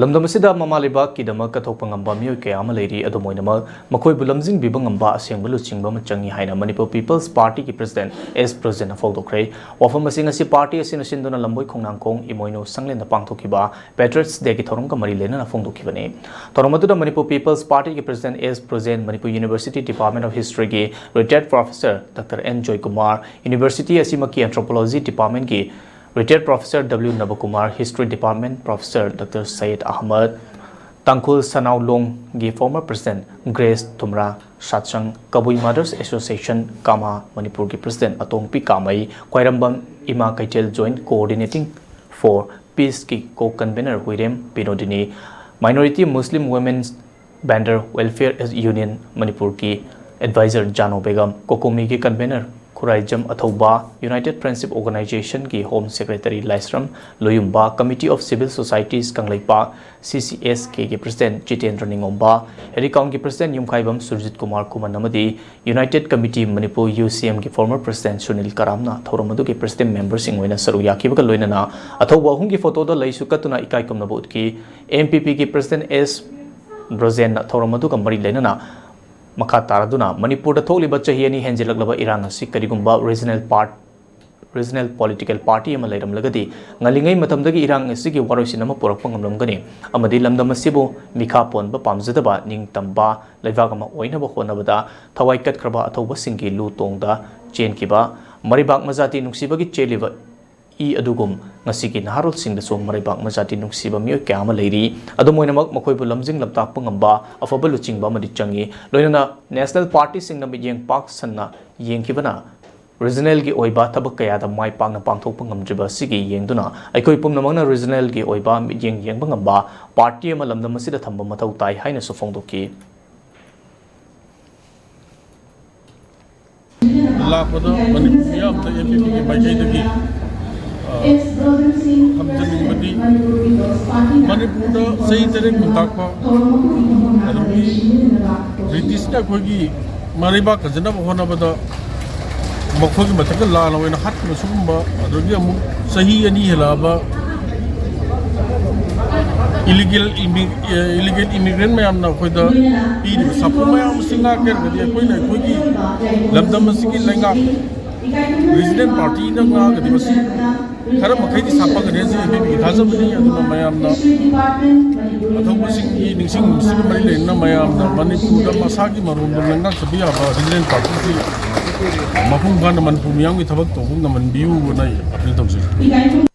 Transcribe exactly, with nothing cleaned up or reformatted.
ꯂꯝꯗꯝ ꯑꯁꯤꯗ ꯃꯃꯥ ꯂꯩꯕꯥꯛꯀꯤꯗꯃꯛ ꯀꯠꯊꯣꯛꯄ ꯉꯝꯕ ꯃꯤꯑꯣꯏ ꯀꯌꯥ ꯑꯃ ꯂꯩꯔꯤ, ꯑꯗꯨꯝ ꯑꯣꯏꯅꯃꯛ ꯃꯈꯣꯏꯕꯨ ꯂꯝꯖꯤꯡꯕꯤꯕ ꯉꯝꯕ ꯑꯁꯦꯡꯕ ꯂꯨꯆꯤꯡꯕ ꯑꯃ ꯆꯪꯏ ꯍꯥꯏꯅ ꯃꯅꯤꯄꯨꯔ ꯄꯤꯄꯜꯁ ꯄꯥꯔꯇꯤꯒꯤ ꯄ꯭ꯔꯁꯤꯗꯦꯟꯠ ꯑꯦꯁ ꯕ꯭ꯔꯖꯦꯟꯅ ꯐꯣꯡꯗꯣꯛꯈ꯭ꯔꯦ꯫ ꯋꯥꯐꯝ ꯑꯁꯤ ꯉꯁꯤ ꯄꯥꯔꯇꯤ ꯑꯁꯤꯅ ꯁꯤꯟꯗꯨꯅ ꯂꯝꯕꯣꯏ ꯈꯣꯡꯅꯥꯡꯈꯣꯡ ꯏꯃꯣꯏꯅꯨ ꯁꯪꯂꯦꯟꯗ ꯄꯥꯡꯊꯣꯛꯈꯤꯕ ꯄꯦꯇ꯭ꯔꯤꯌꯠꯁ ꯗꯦꯒꯤ ꯊꯧꯔꯝꯒ ꯃꯔꯤ ꯂꯩꯅꯅ ꯐꯣꯡꯗꯣꯛꯈꯤꯕꯅꯤ꯫ ꯊꯧꯔꯝ ꯑꯗꯨꯗ ꯃꯅꯤꯄꯨꯔ ꯄꯤꯄꯜꯁ ꯄꯥꯔꯇꯤꯒꯤ president S Brajen, Manipur university department of ꯍꯤꯁꯇ꯭ꯔꯤꯒꯤ retired professor doctor N Joykumar, university ꯑꯁꯤꯃꯛꯀꯤ ꯑꯦꯟꯊ꯭ꯔꯣꯄꯣꯂꯣꯖꯤ ꯗꯤꯄꯥꯔꯠꯃꯦꯟꯠꯀꯤ retired professor W Nabakumar, history department professor doctor Syed Ahmad, Tangkhul ꯁꯅꯥꯎꯂꯣꯡꯒꯤ former president Grace Thumra Shatsang, Kabui mothers association ꯀꯥꯃꯥ ꯃꯅꯤꯄꯨꯔꯒꯤ ꯄ꯭ꯔꯁꯤꯗꯦꯟꯠ ꯑꯇꯣꯡꯄꯤ ꯀꯥꯃꯩ, ꯈ꯭ꯋꯥꯏꯔꯝꯕꯝ ꯏꯃꯥ ꯀꯩꯊꯦꯜ ꯖꯣꯏꯟꯠ ꯀꯣꯑꯣꯔꯗꯤꯅꯦꯇꯤꯡ ꯐꯣꯔ ꯄꯤꯁꯀꯤ ꯀꯣ ꯀꯟꯚꯦꯅꯔ ꯍꯨꯏꯔꯦꯝ ꯕꯤꯅꯣꯗꯤꯅꯤ, minority Muslim women vendor welfare union ꯃꯅꯤꯄꯨꯔꯒꯤ ꯑꯦꯗꯚꯥꯏꯖꯔ ꯖꯥꯅꯣ ꯕꯦꯒꯝ, ꯀꯣꯀꯣꯃꯤꯒꯤ convenor Khuraijam Athouba, united friendship ꯑꯣꯔꯒꯅꯥꯏꯖꯦꯁꯟꯒꯤ home secretary Laishram Loyumba, committee of civil societies Kangleipak, C C S ꯀꯦꯒꯤ ꯄ꯭ꯔꯁꯤꯗꯦꯟꯠ ꯖꯤꯇꯦꯟꯗ꯭ꯔ ꯅꯤꯡꯉꯣꯝꯕ, ꯍꯦꯔꯤꯀꯥꯎꯟꯒꯤ ꯄ꯭ꯔꯁꯤꯗꯦꯟꯠ ꯌꯨꯝꯈꯥꯏꯕꯝ ꯁꯨꯔꯖꯤꯠ ꯀꯨꯃꯥꯔ ꯈꯨꯃꯟ ꯑꯃꯗꯤ ꯌꯨꯅꯥꯏꯇꯦꯗ ꯀꯃꯤꯇꯤ ꯃꯅꯤꯄꯨꯔ, ꯌꯨ ꯁꯤ ꯑꯦꯝꯒꯤ ꯐꯣꯔꯃꯔ ꯄ꯭ꯔꯁꯤꯗꯦꯟꯠ ꯁꯨꯅꯤꯜ ꯀꯔꯥꯝꯅ ꯊꯧꯔꯝ ꯑꯗꯨꯒꯤ ꯄ꯭ꯔꯁꯤꯗꯦꯟꯠ ꯃꯦꯝꯕꯔꯁꯤꯡ ꯑꯣꯏꯅ ꯁꯔꯨꯛ ꯌꯥꯈꯤꯕꯒ ꯂꯣꯏꯅꯅ ꯑꯊꯧꯕ ꯑꯍꯨꯝꯒꯤ ꯐꯣꯇꯣꯗ ꯂꯩꯁꯨ ꯀꯠꯇꯨꯅ ꯏꯀꯥꯏ ꯈꯨꯝꯅꯕ ꯎꯠꯈꯤ꯫ ꯑꯦꯝ ꯄꯤ ꯄꯤꯒꯤ ꯄ꯭ꯔꯁꯤꯗꯦꯟꯠ ꯑꯦꯁ ꯕ꯭ꯔꯖꯦꯟꯅ ꯊꯧꯔꯝ ꯑꯗꯨꯒ ꯃꯔꯤ ꯂꯩꯅꯅ ꯃꯈꯥ ꯇꯥꯔꯗꯨꯅ ꯃꯅꯤꯄꯨꯔꯗ ꯊꯣꯛꯂꯤꯕ ꯆꯍꯤ ꯑꯅꯤ ꯍꯦꯟꯖꯤꯜꯂꯛꯂꯕ ꯏꯔꯥꯡ ꯑꯁꯤ ꯀꯔꯤꯒꯨꯝꯕ regional part-, regional political party ꯑꯃ ꯂꯩꯔꯝꯂꯒꯗꯤ ꯉꯜꯂꯤꯉꯩ ꯃꯇꯝꯗꯒꯤ ꯏꯔꯥꯡ ꯑꯁꯤꯒꯤ ꯋꯥꯔꯣꯏꯁꯤꯟ ꯑꯃ ꯄꯨꯔꯛꯄ ꯉꯝꯂꯝꯒꯅꯤ ꯑꯃꯗꯤ ꯂꯝꯗꯝ ꯑꯁꯤꯕꯨ ꯃꯤꯈꯥ ꯄꯣꯟꯕ ꯄꯥꯝꯖꯗꯕ ꯅꯤꯡꯇꯝꯕ ꯂꯩꯕꯥꯛ ꯑꯃ ꯑꯣꯏꯅꯕ ꯍꯣꯠꯅꯕꯗ ꯊꯋꯥꯏ ꯀꯠꯈ꯭ꯔꯕ ꯑꯊꯧꯕꯁꯤꯡꯒꯤ ꯂꯨ ꯇꯣꯡꯗ ꯆꯦꯟꯈꯤꯕ ꯃꯔꯩꯕꯥꯛ ꯃꯖꯥꯇꯤ ꯅꯨꯡꯁꯤꯕꯒꯤ ꯆꯦꯜꯂꯤꯕ ꯏ ꯑꯗꯨꯒꯨꯝ ꯉꯁꯤꯒꯤ ꯅꯍꯥꯔꯣꯜꯁꯤꯡꯗꯁꯨ ꯃꯔꯩꯕꯥꯛ ꯃꯖꯥꯇꯤ ꯅꯨꯡꯁꯤꯕ ꯃꯤꯑꯣꯏ ꯀꯌꯥ ꯑꯃ ꯂꯩꯔꯤ꯫ ꯑꯗꯨꯝ ꯑꯣꯏꯅꯃꯛ ꯃꯈꯣꯏꯕꯨ ꯂꯝꯖꯤꯡ ꯂꯝꯇꯥꯛꯄ ꯉꯝꯕ ꯑꯐꯕ ꯂꯨꯆꯤꯡꯕ ꯑꯃꯗꯤ ꯆꯪꯏ꯫ ꯂꯣꯏꯅꯅ ꯅꯦꯁꯅꯦꯜ ꯄꯥꯔꯇꯤꯁꯤꯡꯅ ꯃꯤꯠꯌꯦꯡ ꯄꯥꯛ ꯁꯟꯅ ꯌꯦꯡꯈꯤꯕꯅ ꯔꯤꯖꯅꯦꯜꯒꯤ ꯑꯣꯏꯕ ꯊꯕꯛ ꯀꯌꯥꯗ ꯃꯥꯏ ꯄꯥꯛꯅ ꯄꯥꯡꯊꯣꯛꯄ ꯉꯝꯗ꯭ꯔꯤꯕ ꯑꯁꯤꯒꯤ ꯌꯦꯡꯗꯨꯅ ꯑꯩꯈꯣꯏ ꯄꯨꯝꯅꯃꯛꯅ ꯔꯤꯖꯅꯦꯜꯒꯤ ꯑꯣꯏꯕ ꯃꯤꯠꯌꯦꯡ ꯌꯦꯡꯕ ꯉꯝꯕ ꯄꯥꯔꯇꯤ ꯑꯃ ꯂꯝꯗꯝ ꯑꯁꯤꯗ ꯊꯝꯕ ꯃꯊꯧ ꯇꯥꯏ ꯍꯥꯏꯅꯁꯨ ꯐꯣꯡꯗꯣꯛꯈꯤ꯫ ꯂꯥꯛꯄꯗ ꯃꯅꯤꯄꯨꯔ ꯃꯤꯌꯥꯝꯗ ꯑꯦꯝ ꯄꯤ ꯄꯤꯒꯤ ꯃꯥꯏꯀꯩꯗꯒꯤ, ꯑ, ꯊꯝꯖꯅꯤꯡꯕꯗꯤ, ꯃꯅꯤꯄꯨꯔꯗ ꯆꯍꯤ ꯇꯔꯦꯠ ꯈꯨꯟꯇꯥꯛꯄ ꯑꯗꯒꯤ ꯕ꯭ꯔꯤꯇꯤꯁꯅ ꯑꯩꯈꯣꯏꯒꯤ ꯃꯔꯩꯕꯥꯛ ꯀꯟꯖꯅꯕ ꯍꯣꯠꯅꯕꯗ ꯃꯈꯣꯏꯒꯤ ꯃꯊꯛꯇ ꯂꯥꯟ ꯑꯣꯏꯅ ꯍꯥꯠꯈꯤꯕ ꯁꯤꯒꯨꯝꯕ, ꯑꯗꯒꯤ ꯑꯃꯨꯛ ꯆꯍꯤ ꯑꯅꯤ ꯍꯦꯜꯂꯛꯑꯕ ꯏꯂꯤꯒꯦꯜ ꯏꯂꯤꯒꯦꯜ ꯏꯃꯤꯒ꯭ꯔꯦꯟ ꯃꯌꯥꯝꯅ ꯑꯩꯈꯣꯏꯗ ꯄꯤꯔꯤꯕ ꯁꯥꯐꯨ ꯃꯌꯥꯝ ꯑꯁꯤ ꯉꯥꯛꯀꯦ ꯍꯥꯏꯔꯒꯗꯤ ꯑꯩꯈꯣꯏꯅ ꯑꯩꯈꯣꯏꯒꯤ ꯂꯝꯗꯝ ꯑꯁꯤꯒꯤ ꯂꯩꯉꯥꯛ ꯔꯤꯖꯅꯦꯜ ꯄꯥꯔꯇꯤꯅ ꯉꯥꯛꯑꯒꯗꯤ ꯃꯁꯤ ꯈꯔ ꯃꯈꯩꯗꯤ ꯁꯥꯐꯒꯅꯤ ꯍꯥꯏꯁꯤ ꯑꯦꯝ ꯕꯤ ꯕꯤꯒꯤ ꯊꯥꯖꯕꯅꯤ꯫ ꯑꯗꯨꯅ ꯃꯌꯥꯝꯅ ꯑꯊꯧꯕꯁꯤꯡꯒꯤ ꯅꯤꯡꯁꯤꯡꯕꯁꯤꯒ ꯃꯔꯤ ꯂꯩꯅꯅ ꯃꯌꯥꯝꯅ ꯃꯅꯤꯄꯨꯔꯗ ꯃꯁꯥꯒꯤ ꯃꯔꯣꯝꯗꯣꯝ ꯂꯩꯉꯥꯛꯆꯕ ꯌꯥꯕ ꯔꯤꯖꯅꯦꯜ ꯄꯥꯔꯇꯤꯁꯤ ꯃꯄꯨꯡ ꯐꯥꯅ ꯃꯅꯤꯄꯨꯔ ꯃꯤꯌꯥꯝꯒꯤ ꯊꯕꯛ ꯇꯧꯕ ꯉꯝꯍꯟꯕꯤꯌꯨꯅ ꯑꯩ ꯑꯄꯤꯜ ꯇꯧꯖꯔꯤ꯫